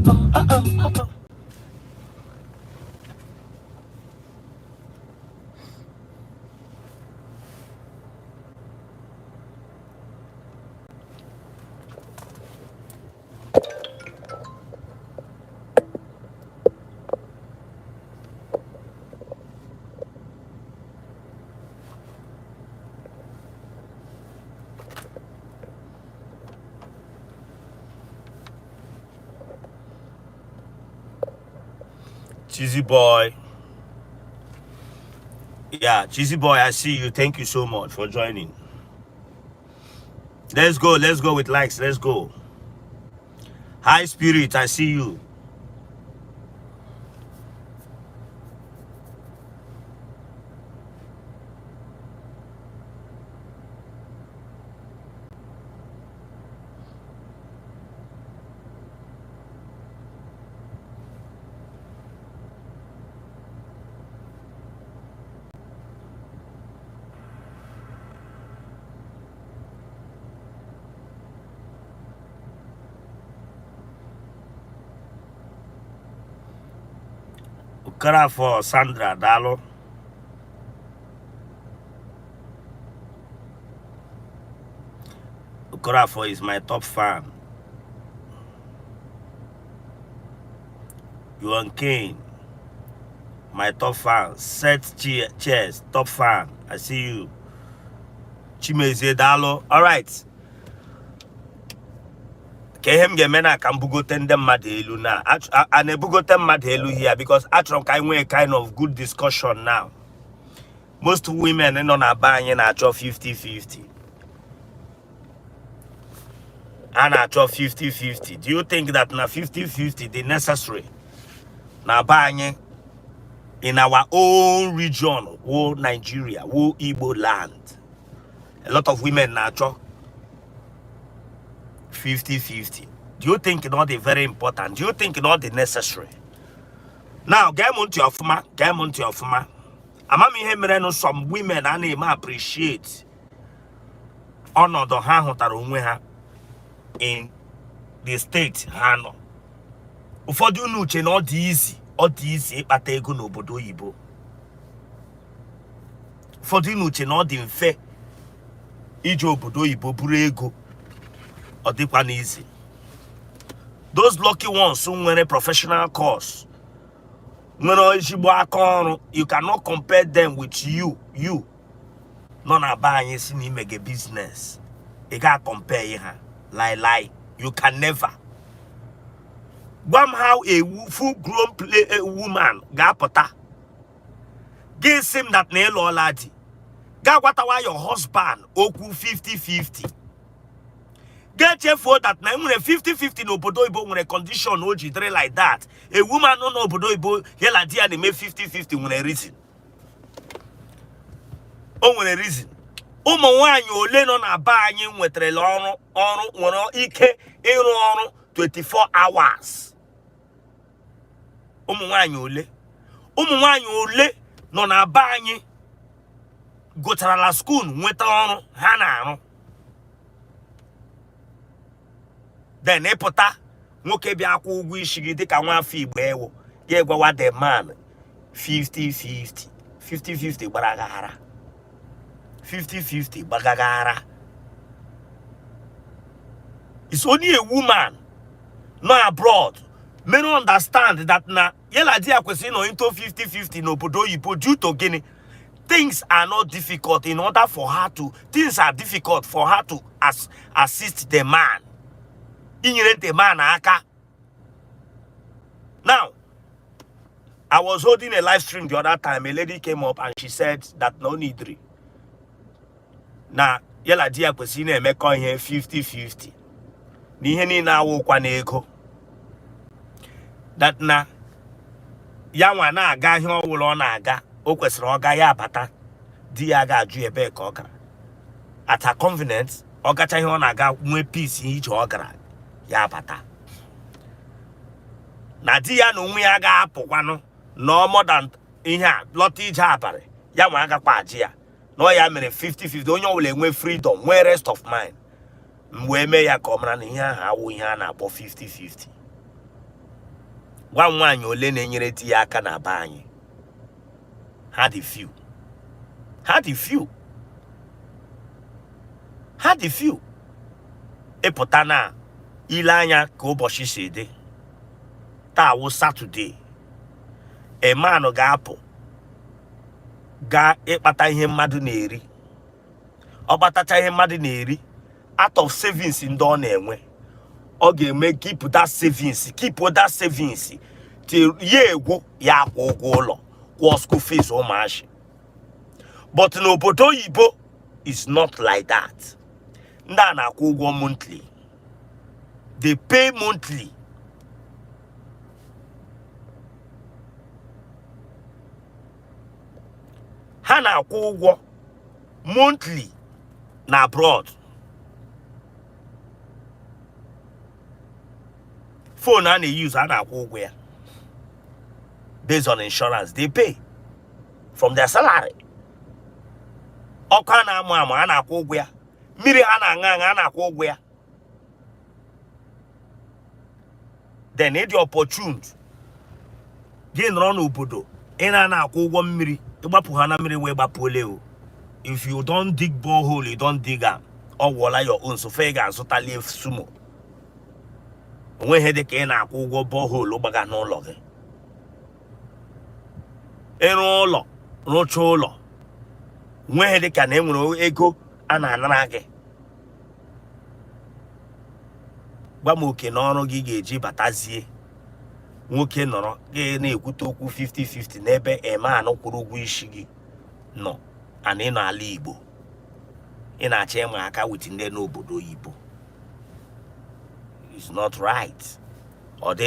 Oh, oh, oh. Cheesy boy. Yeah, Cheesy boy, I see you. Thank you so much for joining. Let's go. Let's go with likes. Let's go. Hi, Spirit. I see you. Okorafor Sandra Dalo. Okorafor is my top fan. Yuan Kane, my top fan. Set chairs, top fan. I see you. Chimezie Dalo. All right. Ka ihe m ga-eme na ka m bugote ndị mmadụ elu na a na-ebugote mmadụ elu here because achọrọ m ka anyị nwee kind of good discussion now. Most women nọ na be anyị na-achọ 50-50. A na-achọ 50-50. Do you think that na 50-50 dị necessary na be anyị in our own region, wo Nigeria, wo Igbo land? A lot of women na-achọ 50-50. Do you think not very important? Do you think not necessary? Now, gee m ntị ọfụma, gee m ntị ọfụma. Ama m ihe mere nụ some women a na-eme appreciate ọnọdụ ha hụtara onwe ha in the state ha nọ. Ụfọdụ unu uche na ọ dị easy, ọ dị easy ịkpata ego n'obodo oyibo. Ụfọdụ unu uche na ọ dị mfe ije obodo oyibo buru ego. Ọ dịkwa n'easy. Those lucky ones nwere professional course, nwere ezigbo aka ọrụ, you cannot compare them with you nọ na be anyị si na imege business. Ị ga compare ha lie lie. You can never. Gwa m how a full grown play, a woman ga-apụta gị sị m that na ịlụọla di, ga gwatawa your husband okwu 50-50, ga-echefuo that na enwere 50-50 n'obodo oyibo nwere condition o ji dịrị like that. A woman nọ n'obodo oyibo ya na di ya na-eme 50-50 nwere reason. O nwere reason. Ụmụ nwanyị ole nọ na be anyị nwetarala ọrụ ọrụ nwere ike ịrụ ọrụ 24 hours? Ụmụ nwanyị ole, ụmụ nwanyị ole nọ na be anyị gụcharala school nweta ọrụ ha na-arụ? Then ịpụta nwoke bịa kwụ ụgwọ isi gị dịka nwa afọ Igbo ewu ya gwawa the man 50-50. 50-50 gbaraghara, 50-50 gbagaghara. It's only a woman nọ abroad may not understand that na ya na di ya kwesịrị ịnọ into 50-50 n'obodo oyibo. Due to gịnị? Things are not difficult in order for her to, things are difficult for her to assist the man, inyere the man aka. Now, I was holding a live stream the other time. A lady came up and she said that no need na ya na di ya kwesịrị na-emekọ ihe 50-50, na ihe niile awụkwa n'ego, that na ya nwa na-aga ihe ọbụla ọ na-aga, o kwesịrị ọ ga ya abata, di ya ga-ajụ ebe ka ọ gara. At her convenience, ọ gacha ihe ọ na-aga, nwee peace ije ọ gara, ya abata, na di ya na onwe ya ga-apụkwanụ no more than ihe a lọta ije abalị, ya nwa agakwa ajị ya na ọ ya mere 50-50, onye ọbụla enwe freedom, nwee rest of mind. M wee mee ya ka ọ mara na ihe ahụ awụ ihe a na-akpọ 50-50. Gwa m nwaanyị ole na-enyere di ya aka na be anyị. Ha dị few, ha dị few, ha dị few. Ịpụta na ile anya ka ụbọchị si dị taa wụ Saturday, a man ga-apụ gaa ịkpata ihe mmadụ na-eri. Ọ kpatacha ihe mmadụ na-eri out of savings ndị ọ na-enwe, ọ ga-eme keep that savings, keep that savings till ya egwu ya akwụ ụgwọ ụlọ, kwụọ school fees ụmụazị. But n'obodo oyibo is not like that. Ndị a na-akwụ ụgwọ monthly. They pay monthly. Ha na-akwụ ụgwọ monthly na abroad. Phone a na-use, a na-akwụ ụgwọ ya based on insurance. They pay from their salary. Ọkụ a na-amụ amụ, a na-akwụ ụgwọ ya. Mmiri ha na-aṅụ aṅụ, a na-akwụ ụgwọ ya. Then ịdị opportuned gị nọrọ n'obodo ị na na-akwụ ụgwọ mmiri, ịgbapụ ha na mmiri wee gbapụole o. If you don dig borehole, you don dig am, ọ gwụọla your own. So ị ga-azụtali sumo onwe ihe dị ka ị na-akwụ ụgwọ borehole gbaga n'ụlọ gị. Ịrụ ụlọ, rụcha ụlọ, nwe ihe dị ka na enwere ego a na-anara gị. Gwa m oke na ọrụ gị ga-eji batazie nwoke nọrọ gị na-ekwute okwu 50-50 n'ebe a man kwụrụ ụgwọ isi gị nọ ana ị nọ ala Igbo, ị na-achọ ịma aka with ndị n'obodo oyibo. It's not right. Ọ dị